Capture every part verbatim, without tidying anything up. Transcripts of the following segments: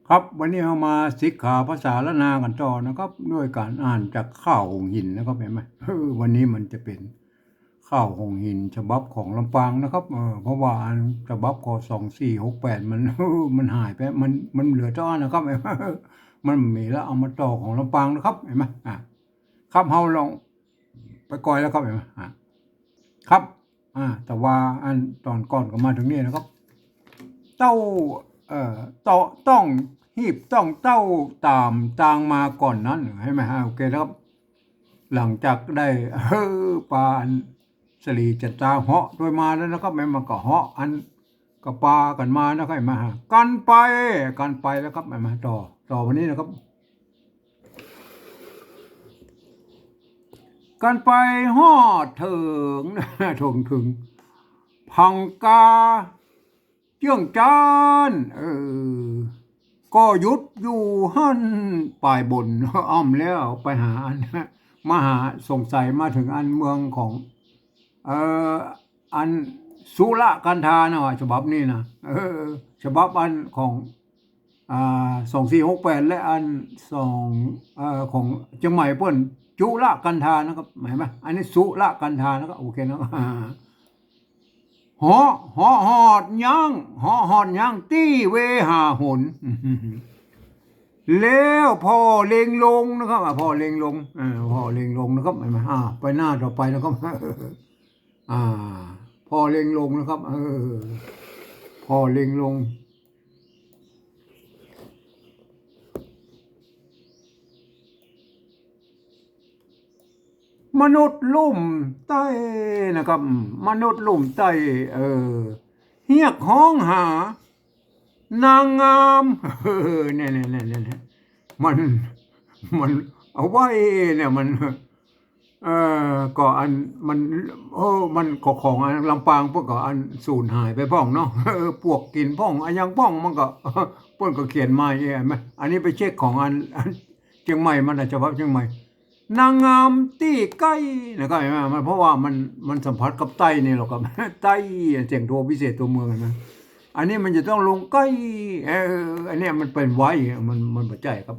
ครับ วันนี้เฮามาสิกขาภาษาล้านนากั๋นต่อนะครับ ด้วยก๋านอ่านจากข้าวหงส์หินนะครับ หันก่อ เออ วันนี้มันจะเป๋นข้าวหงส์หินฉบับของลำปางนะครับ เออ เพราะว่าอันฉบับ ค.สองสี่หกแปด มัน มันหายไป มัน มันเหลือเต้าอั้นนะครับ มันบ่มีแล้ว เอามาต่อของลำปางนะครับ หันก่อ อ่ะ ครับ เฮาลองไปก่อยแล้วครับ หันก่อ อ่ะ ครับ อ่า แต่ว่าอันต๋อนก่อนก็มาเถิงนี่นะครับ เต้า เอ่อ เต้า ต้องฮีบต้องเต้าต๋ามตางมาก่อนนั้น หันก่อ อ่า โอเคนะครับ หลังจากได้ เออ ปาอันสะหลีจันตาเหาะตวยมาแล้วนะครับ หันก่อ มันก็เหาะอันก็ปากั๋นมานะครับ หันก่อ กั๋นไป กั๋นไปแล้วครับ หันก่อ ต่อ ต่อวันนี้นะครับ กั๋นไปฮอดเถิง เถิง เถิง พังกา เจื้องจั๊น เออ ก็หยุดอยู่หั้นปายบน อ้อมแล้วไปหาอัน มาหา สงสัยมาเถิงอันเมืองของ เอ่อ อันสุรกันธานะ ว่าฉบับนี้นะ เออ ฉบับอันของ อ่า สองสี่หกแปด และอันสอง เอ่อ ของเจียงใหม่เปิ้น จุลกันธานะครับ หันก่อ อันนี้สุรกันธานะครับ โอเคนะครับ เหาะ เหาะฮอดยัง เหาะฮอดยังตี้เวหาหน แล้วผ่อเล็งลงนะครับ อ่า ผ่อเล็งลง อ่า ผ่อเล็งลงนะครับ หันก่อ อ่า ไปหน้าต่อไปนะครับ อ่า ผ่อเล็งลงนะครับ เออ ผ่อเล็งลง มนุษย์ลุ่มใต้นะครับ มนุษย์ลุ่มใต้ เออ เฮียกฮ้องหา นางงาม เออ เนี่ย เนี่ย เนี่ย เนี่ย มัน มันเอาไว้เนี่ย มัน เอ่อ ก็อันมัน โอ้ มันก็ของอันลำปางเปิ้นก็อันสูญหายไปพ่องเนาะ เออ ปวกกิ๋นพ่อง อะหยังพ่อง มันก็ เปิ้นก็เขียนมาอย่างเงี้ย หันก่อ อันนี้ไปเช็คของอัน อันเจียงใหม่มันนะ ฉบับเจียงใหม่ นางงามตี้ใก้นะครับ หันก่อ มันเพราะว่ามัน มันสัมผัสกับใต้นี่แหละครับ ใต้ เสียงตัวพิเศษตัวเมืองหันก่อ อันนี้มันจะต้องลงใก้ เออ อันเนี้ยมันเป๋นไว้ มัน มันบ่ใจ้ครับ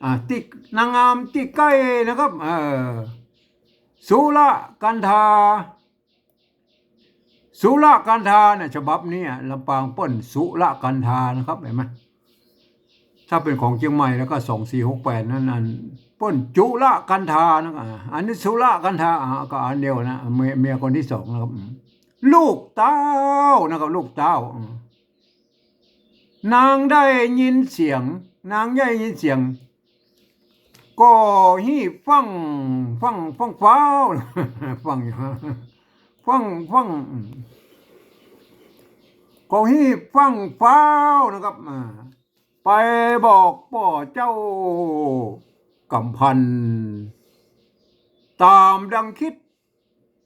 อ่า ตี้ นางงามตี้ใก้นะครับ เออ สุรกันธา สุรกันธาเนี่ย ฉบับนี้อะ ลำปางเปิ้นสุรกันธานะครับ หันก่อ ถ้าเป๋นของเจียงใหม่แล้วก็ สองสี่หกแปด นั่น อันเปิ้นจุลกันธานะครับ อ่า อันนี้สุรกันธา อ่า ก็อันเดียวนะ เมีย เมียคนที่สองนะครับ อืม ลูกเต้านะครับ ลูกเต้า อืม นางได้ยินเสียง นางได้ยินเสียง ก็ฮีบฟั่ง ฟั่ง ฟั่งฟ้าว ฟั่งอยู่ ฟั่ง ฟั่ง ก็ฮีบฟั่งฟ้าวนะครับ อ่า ไปบอกป้อเจ้าก๋ำพัน ต๋ามดังกึ๊ด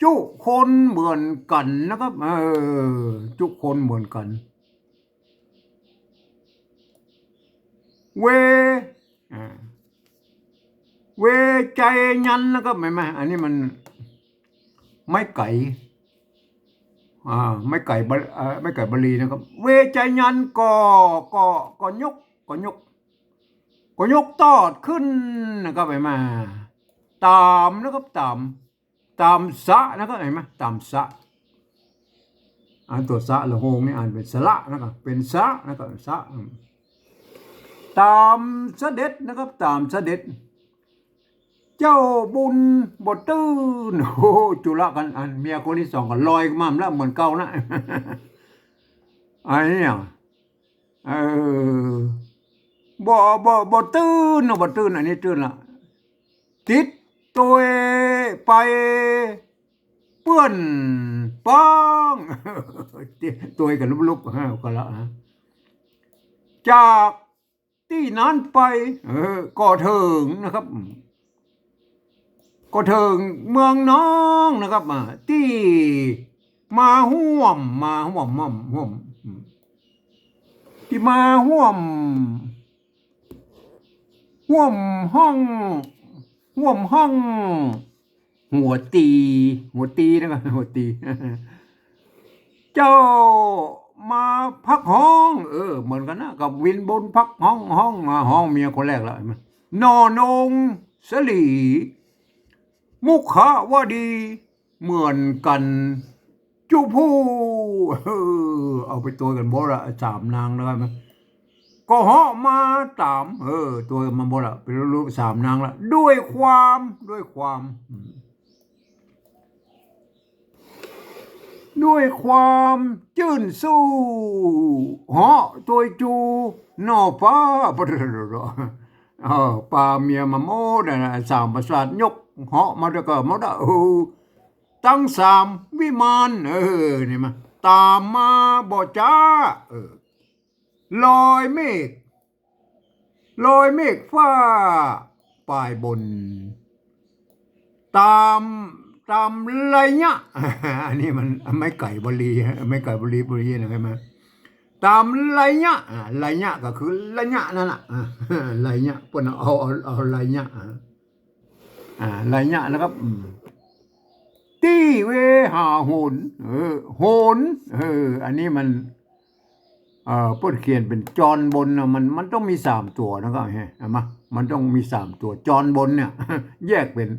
จุคนเหมือนกั๋นนะครับ เออ จุคนเหมือนกั๋น เว อ่า เวไจยันนะครับ หันก่อ อันนี้มันไม้ไก๋ อ่า ไม้ไก๋บา เอ่อ ไม้ไก๋บาลีนะครับ เวไจยันก็ ก็ ก็ยก ก็ยก ก็ยกตอดขึ้นนะครับ หันก่อ ต๋ามนะครับ ต๋าม ต๋ามสะนะครับ หันก่อ ต๋ามสะ อันตั๋วสะระโหงนี่อ่านเป๋นสระนะครับ เป๋นสะนะครับ สะ อืม ต๋ามเสด็จนะครับ ต๋ามเสด็จ เจ้าบุญบ่ตื้น โอ้ จุลกัน อันเมียคนที่สองก็ลอยมาแล้วเหมือนเก่านะ อันนี้อะ เออ บ่ บ่ บ่ตื้นนะ บ่ตื้น อันนี้ตื้นละ ติดตวยไปเปื้อนป้อง ตวยกั๋นลุบๆ ฮะ ก็ละฮะ จากตี้นั้นไป เออ ก็เถิงนะครับ ก็เถิงเมืองน้องนะครับ อ่า ตี้มาฮ่วม มาฮ่วม ฮ่วม ฮ่วม ตี้มาฮ่วม ฮ่วมห้อง ฮ่วมห้อง หัวตี๋ หัวตี๋นะครับ หัวตี๋ เจ้า มาพักฮ้อง เออ เหมือนกั๋นนะ กับวินบนพักฮ้อง ฮ้องมาฮ้องเมียคนแรกละ เห็นไหม หน่อหน่งสลี มุขวดี เหมือนกั๋นจุผู้ เออ เอาไปตวยกั๋นหมดละ สามนางแล้วกันนะ ก็เหาะมาต๋าม เออ ตวยกั๋นมาหมดละ เป็นรูปๆ สามนางละ ด้วยความ ด้วยความ อืม ด้วยความจื้นสู้ เหาะตวยจู หน่อฟ้า เออ ปาเมียมาหมดนะ สามประสาทยก เหาะมาตวยกั๋นหมดอะ เออ ตึงสามวิมาน เออ นี่มา ต๋ามมาบ่จ๊า เออ ลอยเมฆ ลอยเมฆฟ้าปลายบน ต๋าม ต๋ามระยะ อันนี้มันไม้ไก่บรีฮะ ไม้ไก่บรี บรีนะ ใช่ไหม ต๋ามระยะ อ่า ระยะก็คือระยะนั่นน่ะ อ่า ระยะ เปิ้นเอา เอา เอาระยะ อ่า อ่า ระยะนะครับ อืม ตี้เวหาหน เออ หน เออ อันนี้มัน เอ่อ เปิ้นเขียนเป๋นจรบนนะ มัน มันต้องมีสามตั๋วนะครับ เห็นไหม มันต้องมีสามตั๋ว จรบนเนี่ย แยกเป๋น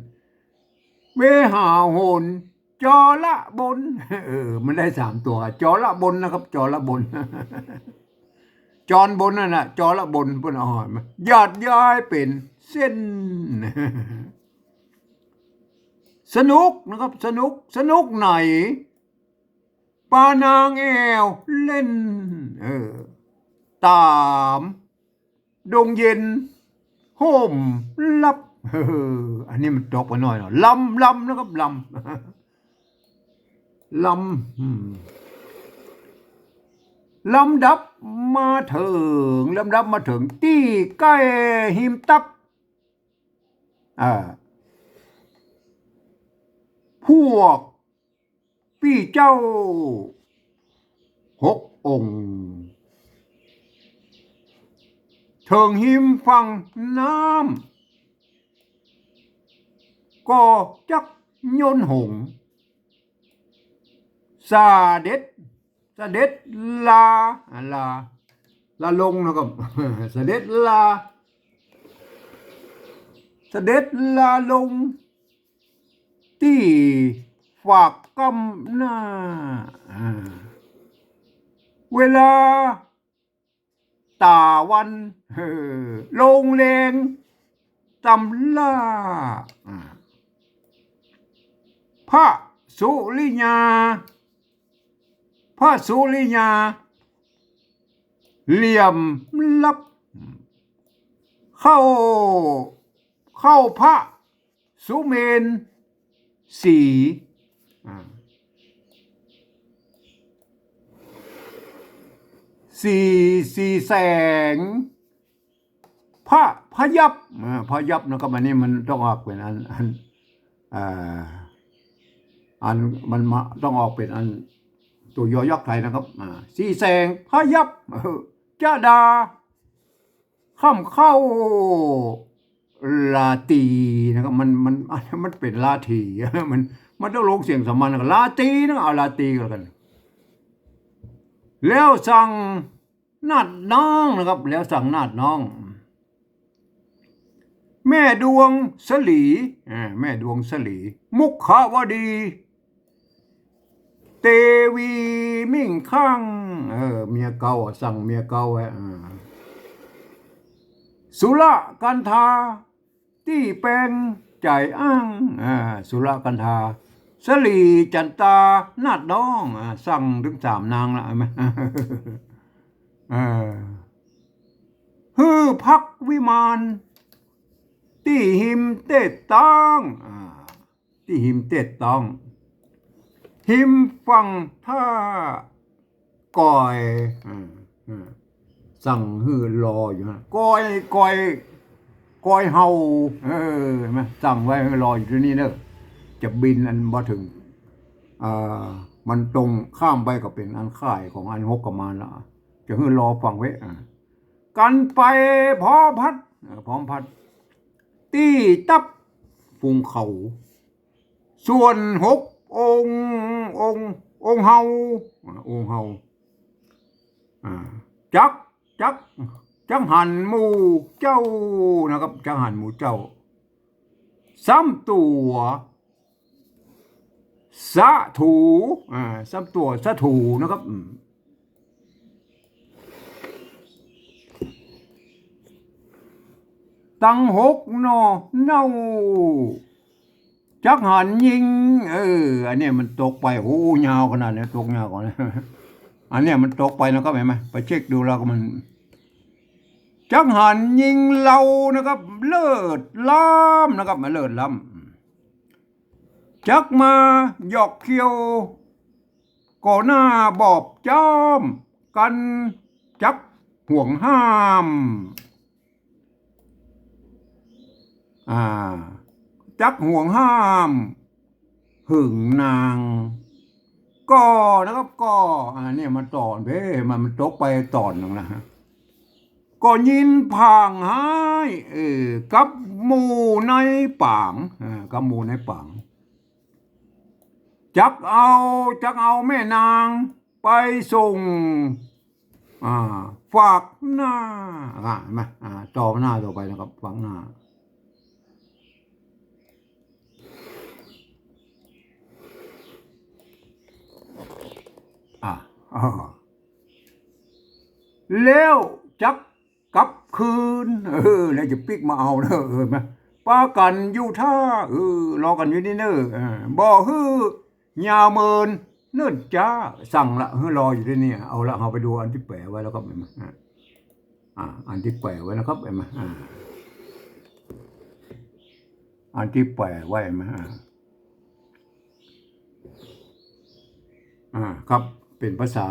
เวหาหน จรบน เออ มันได้สามตั๋ว จรบนนะครับ จรบน จรบนนั่นน่ะ จรบน เปิ้นเอามาหยาดย้ายเป๋นเส้น สนุกนะครับ สนุก สนุกไหน ปานางแอ่วเล่น เออ ต๋าม ดงเย็น โฮมลับ เออ อันนี้มันตกไปหน่อยเนาะ ลำ ลำนะครับ ลำ ลำ อืม ลำดับมาเถิง ลำดับมาเถิง ตี้ใก้ฮิมตับ อ่า พวกปี้เจ้าหกองค์ เถิงฮิมฝั่งน้ำ ก็จักยนหงส์ เสด็จ เสด็จลา อ่า ลา ลาลงนะครับ เสด็จลา เสด็จลาลง ตี้ฝากก้ำหน้า อ่า เวลาต๋าวัน เออ ลงแรงตำล่า อ่า พระสุริยา พระสุริยา เหลี่ยมลับ เข้า เข้าพระสุเมนสี อ่า สี สีแสง พระพยัพ อ่า พยัพนะครับ อันนี้มันต้องออกเป๋นอัน อัน อ่า อันมันมา ต้องออกเป๋นอัน ตั๋วยอยักษ์ไทยนะครับ อ่า สีแสงพยัพ เออ จะดา ค่ำเข้าราตรีนะครับ มัน มัน มันเป๋นราตรี มัน มันต้องลงเสียงสามัญนะครับ ราตรีนะ เอาราตรีก็แล้วกั๋น แล้วสั่งนาดน้องนะครับ แล้วสั่งนาดน้อง แม่ดวงสลี อ่า แม่ดวงสลี มุขวดี เตวีมิ่งคั่ง เออ เมียเก่า สั่งเมียเก่าไว้ อ่า สุรกันธา ตี้แป๋งใจ๋อ้าง อ่า สุรกันธา สลีจันตา นาดน้อง อ่า สั่งตึงสามนางละ เห็นไหม เออ หื้อพักวิมาน ตี้ฮิมเต๊ดต๊อง อ่า ตี้ฮิมเต๊ดต๊อง ฮิมฝั่งท่าก่อย อ่า อ่า สั่งหื้อรออยู่นะ ก่อย ก่อย ก่อยเฮา เออ เห็นไหม สั่งไว้หื้อรออยู่ตี้นี่เน่อ จะบินอันบ่เถิง อ่า มันตรงข้ามไปก็เป๋นอันค่ายของอันหกกะมานละ จะหื้อรอฟังไว้ อ่า กั๋นไปพร้อมพัด เออ พร้อมพัด ตี้ตับฝูงเขา ส่วนหกองค์ องค์ องค์เฮา อ่า องค์เฮา อ่า จัก จัก จักหันหมู่เจ้านะครับ จักหันหมู่เจ้า ซ้ำตั๋ว สะถู อ่า ซ้ำตั๋วสะถูนะครับ อืม ตังหกหน่อเน่า จักหันยิง เออ อันเนี้ยมันตกไป โอ้ ยาวขนาดเนี้ย ตกยาวกว่านะ อันเนี้ยมันตกไปนะครับ เห็นไหม ไปเช็คดูแล้วก็มัน จักหันยิงเฮานะครับ เลิศล้ำนะครับ มาเลิศล้ำ จักมาหยอกเคี้ยว ก็หน้าบอบจ้อม กันจักห่วงห้าม อ่า จักห่วงห้าม หึงนาง ก็นะครับ ก็ อ่า เนี่ยมันตอน เฮ้ย มัน มันตกไปตอนหนึ่งนะฮะ ก็ยินผางฮ้าย เออ กับหมู่ในป๋าง อ่า กับหมู่ในป๋าง จักเอา จักเอาแม่นางไปส่ง อ่า ฝากหน้า อ่า มา อ่า ต่อหน้าต่อไปนะครับ ฝากหน้า อ่า อ่า แล้วจักกลับคืน เออ แล้วจะปิ๊กมาเอาเนอะ เออ มา ปากั๋นอยู่ท่า เออ รอกั๋นอยู่นี่เนอะ เออ บ่หื้อยาวเมิน เนิ่นจ๊า สั่งละ หื้อรออยู่ตี้นี่ เอาละ เฮาไปดูอันตี้แป๋ไว้แล้วครับ เห็นไหม อ่า อ่า อันตี้แป๋ไว้นะครับ เห็นไหม อ่า อันตี้แป๋ไว้ เห็นไหม อ่า อ่า ครับ เป๋นภาษา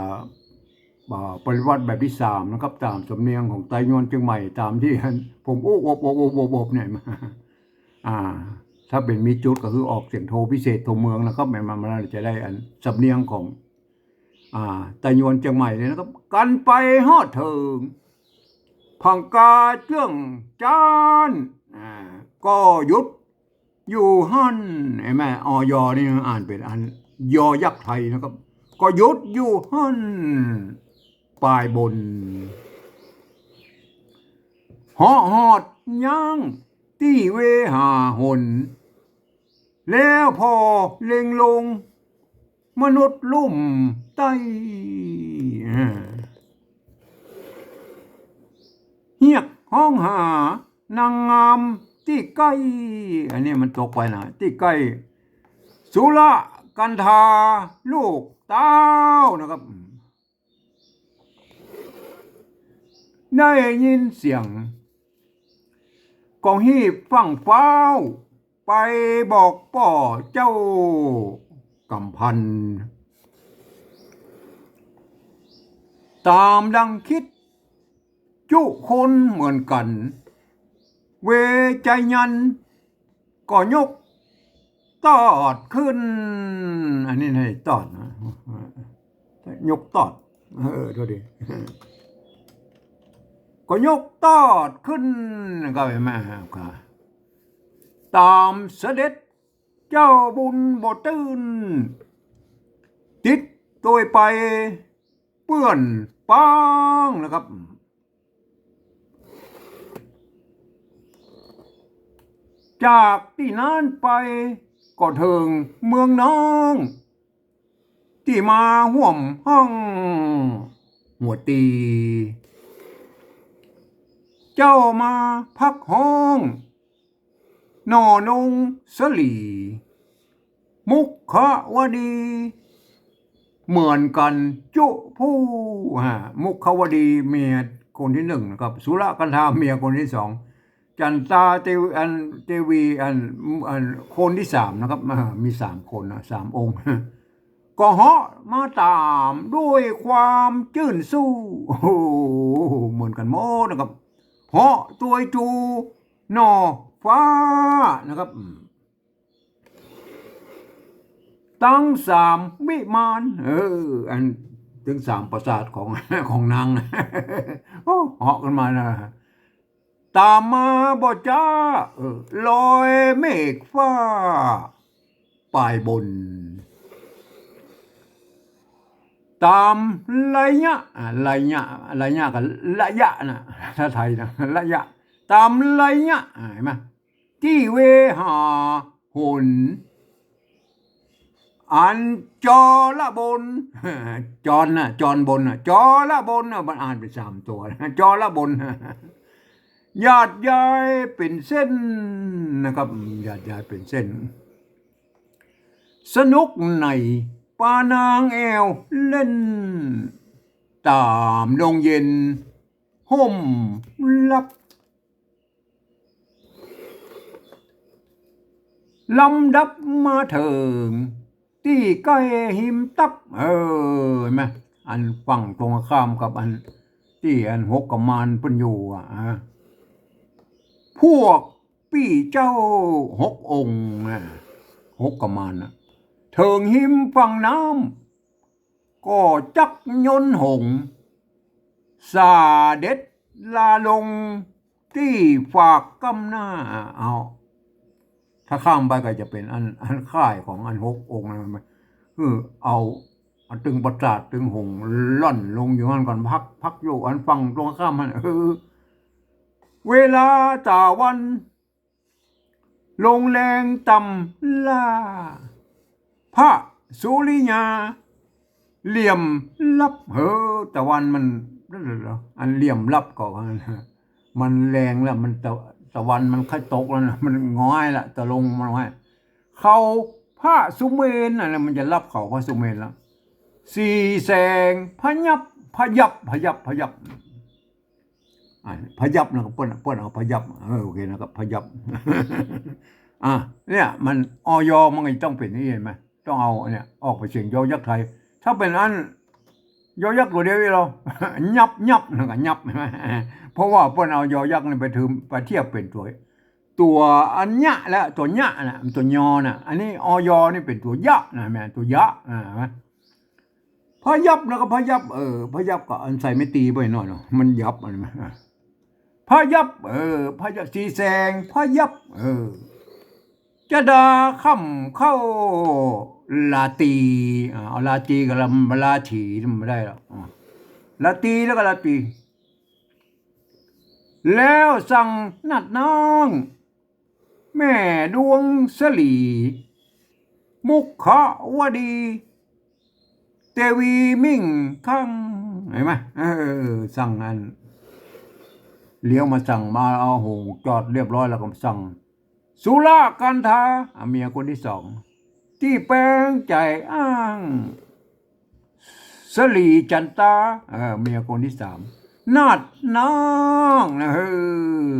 อ่า ปริวรรตแบบตี้สามนะครับ ต๋ามสำเนียงของไตยวนเจียงใหม่ ต๋ามตี้ผมอู้อบอบอบอบอบเนี่ย อ่า ถ้าเป๋นมีจุดก็คือออกเสียงโทพิเศษโทเมืองนะครับ มัน มัน มันจะได้อันสำเนียงของ อ่า ไตยวนเจียงใหม่เลยนะครับ กั๋นไปฮอดเถิง ผังกาเจื้องจ๊าน อ่า ก็หยุดอยู่หั้น เห็นไหม อ ยอ นี่อ่านเป๋นอัน ยอยักษ์ไทยนะครับ ก็หยุดอยู่หั้น ปายบน เหาะฮอดยังตี้เวหาหน แล้วผ่อเล็งลง มนุษย์ลุ่มใต้ อ่า เฮียกฮ้องหานางงามตี้ใก้ อันนี้มันตกไปนะ ตี้ใก้ สุรกันธาลูกเต้านะครับ ได้ยินเสียง ก็ฮีบฟั่งฟ้าว ไปบอกป้อเจ้าก๋ำพัน ต๋ามดังกึ๊ดจุคนเหมือนกั๋น เวใจยัน ก็ยกตอดขึ้น อันนี้ให้ตอดนะ ยกตอด เออ โทษที ก็ยกตอดขึ้น ก็เห็นไหมครับ ต๋ามเสด็จเจ้าบุญบ่ตื้น ติดโตยไปเปื้อนปางนะครับ จากตี้นั้นไปก็เถิงเมืองน้อง ตี้มาฮ่วมห้องหัวตี เจ้ามาพักฮ้อง หน่อนงสลี มุขวดี เหมือนกั๋นจุผู้ ฮะ มุขวดีเมียคนตี้นึ่งนะครับ สุรกันธาเมียคนตี้สอง จันตาเตวี อัน เตวี อัน อัน คนตี้สามนะครับ อ่า มีสามคนนะ สามองค์ ก็เหาะมาต๋ามด้วยความจื้นสู้ โอ้โห เหมือนกั๋นหมดนะครับ เหาะตวยจูหน่อฟ้านะครับ อืม ตึงสามวิมาน เออ อันตึงสามปราสาทของ ของนางนะ โอ้ เหาะกั๋นมานะ ต๋ามมาบ่จ๊า เออ ลอยเมฆฟ้าปายบน ต๋ามระยะ อ่า ระยะ ระยะกับระยะนะ ถ้าไทยนะ ระยะ ต๋ามระยะ อ่า หันก่อ ตี้เวหาหน อันจอระบน จรนะ จรบนนะ จอระบนนะ มันอ่านเป๋นสามตั๋วนะ จอระบน หยาดยายเป๋นเส้นนะครับ หยาดยายเป๋นเส้น สนุกในปานางแอ่วเล่น ต๋ามดงเย็นฮ่มลับ ลำดับมาเถิง ตี้ใก้ฮิมตั๊บ เออ หันก่อ อันฝั่งตรงข้ามกับอัน ตี้อันหกกมานเปิ้นอยู่อะ อ่ะ พวกปี้เจ้าหกองค์นะ หกกมานนะ เถิงฮิมฝั่งน้ำ ก็จักยนหงส์ สาเด็จลาลงตี้ฝากก้ำหน้า เอา ถ้าข้ามไปก็จะเป๋นอัน อันค่ายของอันหกองค์นั้น คือเอา เอาตึงปราสาทตึงหงส์ล่อนลงอยู่หั้นก่อน พัก พักอยู่อันฝั่งตรงข้ามหั้น เออ เวลาต๋าวัน ลงแลงต่ำล้า พระสุริยา เหลี่ยมลับ เฮ้อ ตะวันมัน อันเหลี่ยมลับก็ว่า มันแลงแล้ว มันตะ ตะวันมันใค่ตกแล้วนะ มันง้อยละ ตะลงมันง้อย เขาพระสุเมรุนั่นแหละ มันจะลับเขาพระสุเมรุแล้ว สี่แสงพยับ พยับ พยับ พยับ อ่า พยับนะ ก็เปิ้น เปิ้นเอาพยับ เออ โอเคนะครับ พยับ อ่ะ เนี่ย มัน ออย มันก็ต้องเป๋นอย่างนี้ หันก่อ ต้องเอาเนี่ย ออกไปเสียงยอยักษ์ไทย ถ้าเป๋นอัน ยอยักษ์ตั๋วเดียวนี่ลอ ยับ ยับ นั่นก็ยับ เพราะว่าเปิ้นเอายอยักษ์นี่ไปถือ ไปเทียบเป๋นตั๋ว ตั๋วอันยะแล้ว ตั๋วยะนะ ตั๋วยอนะ อันนี้ ออย นี่เป๋นตั๋วยะนะ แม่น ตั๋วยะ อ่า พยับนะ ก็พยับ เออ พยับก็อันใส่ไม้ตีไปหน่อยเนาะ มันยับอันนี้ พยับ เออ พยับ สี่แสง พยับ เออ จะดาค่ำเข้าราตรี อ่า เอาราตรีกับรา ราตรีนี่มันบ่ได้หรอก อ่า ราตรีแล้วก็ราตรี แล้วสั่งนัดนาง แม่ดวงสลี มุขวดี เตวีมิ่งคั่ง หันก่อ เออ สั่งอัน เลี้ยวมาสั่งมา เอาหงส์จอดเรียบร้อยแล้วก็สั่ง สุรากันธา อ่ะ เมียคนตี้สอง ตี้แปงใจ๋อ้าง สลีจันตา เออ เมียคนตี้สาม นัดนางนะ เฮ้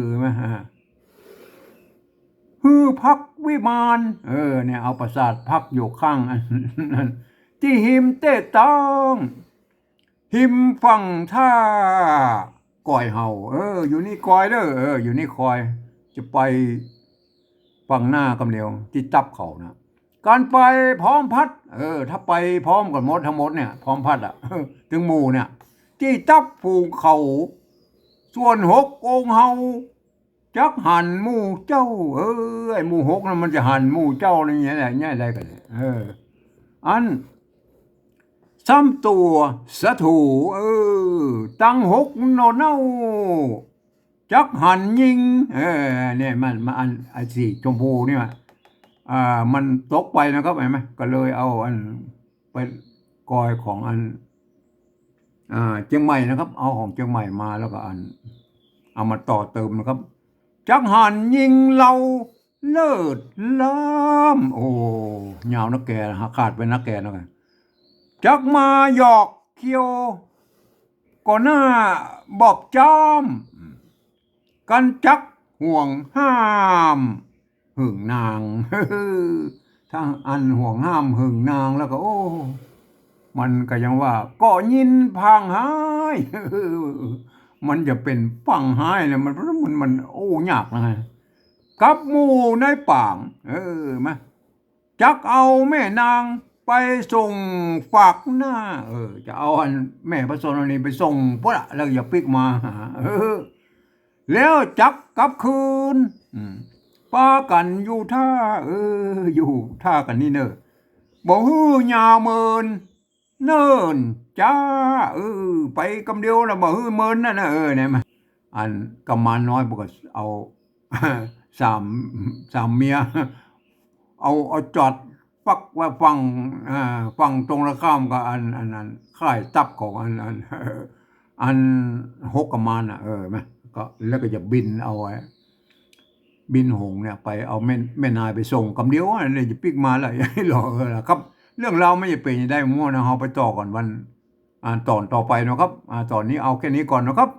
อ มา หื้อพักวิมาน เออ เนี่ย เอาปราสาทพักอยู่ข้างอันนั้น ตี้ฮิมเต๊ตอง ฮิมฝั่งต้ากอยเฮา เออ อยู่นี่กอยเด้อ เออ อยู่นี่กอย จะไปฝั่งหน้ากำเดียว ตี้ตั๊บเขานะ การไปพร้อมพัด เออ ถ้าไปพร้อมกั๋นหมดทั้งหมดเนี่ย พร้อมพัดอะ ตึงหมู่เนี่ย ตี้ตั๊บฝูงเขา ส่วนหกองค์เฮา จักหันหมู่เจ้า เออ ไอ้หมู่หกนั้นมันจะหันหมู่เจ้านี่ไงแหละ ไงได้กั๋นเนี่ย เออ อัน ซ้ำตั๋วสถู เออ ตังหกหน่อเน่า จักหันยิง เออ เนี่ยมัน มันอัน ไอ้สีชมพูนี่มัน อ่า มันตกไปนะครับ หันก่อ ก็เลยเอาอัน ไปกอยของอัน อ่า เจียงใหม่นะครับ เอาของเจียงใหม่มาแล้วก็อัน เอามาต่อเติมนะครับ จักหันยิงเฮาเลิศล้ำ โอ้ ยาวนักแก หาขาดไปนักแกนะ จักมาหยอกเคี้ยว ก็หน้าบอบจ้อม กันจักห่วงห้ามหึงนาง ถ้าอันห่วงห้ามหึงนางแล้วก็ โอ้ มันก็ยังว่า ก็ยินปางฮ้าย มันจะเป๋นปางฮ้ายเนี่ย มัน มัน มัน โอ้ ยากนะ กับหมู่ในปาง เออ มา จักเอาแม่นางไปส่งฝากหน้า เออ จะเอาอันแม่พระสนมนีไปส่งพุ้นละ แล้วอย่าปิ๊กมาหา เออ แล้วจักกลับคืน อืม ปากั๋นอยู่ท่า เออ อยู่ท่ากั๋นนี่เน่อ บ่หื้อยาวเมิน เนิ่นจ้า เออ ไปกำเดียวนะ บ่หื้อเมินนั่นนะ เออ เนี่ยมา อันกุมารน้อยมันก็เอา สาม สามเมีย เอา เอาจอดปักไว้ฝั่ง อ่า ฝั่งตรงกันข้ามกับอัน อัน อันค่ายทัพของอัน อัน อันหกกุมารน่ะ เออ แม่ ก็ แล้วก็จะบินเอาไอ้ บินหงส์เนี่ยไปเอาแม่ แม่นายไปส่งกำเดียว อันนี้จะปิ๊กมาแล้ว อย่าหื้อรอ เออ ล่ะครับ เรื่องราวมันจะเป๋นจะไดมั่วนะ เฮาไปต่อก่อนวัน อ่า ต๋อนต่อไปเนาะครับ อ่า ต๋อนนี้เอาแค่นี้ก่อนเนาะครับ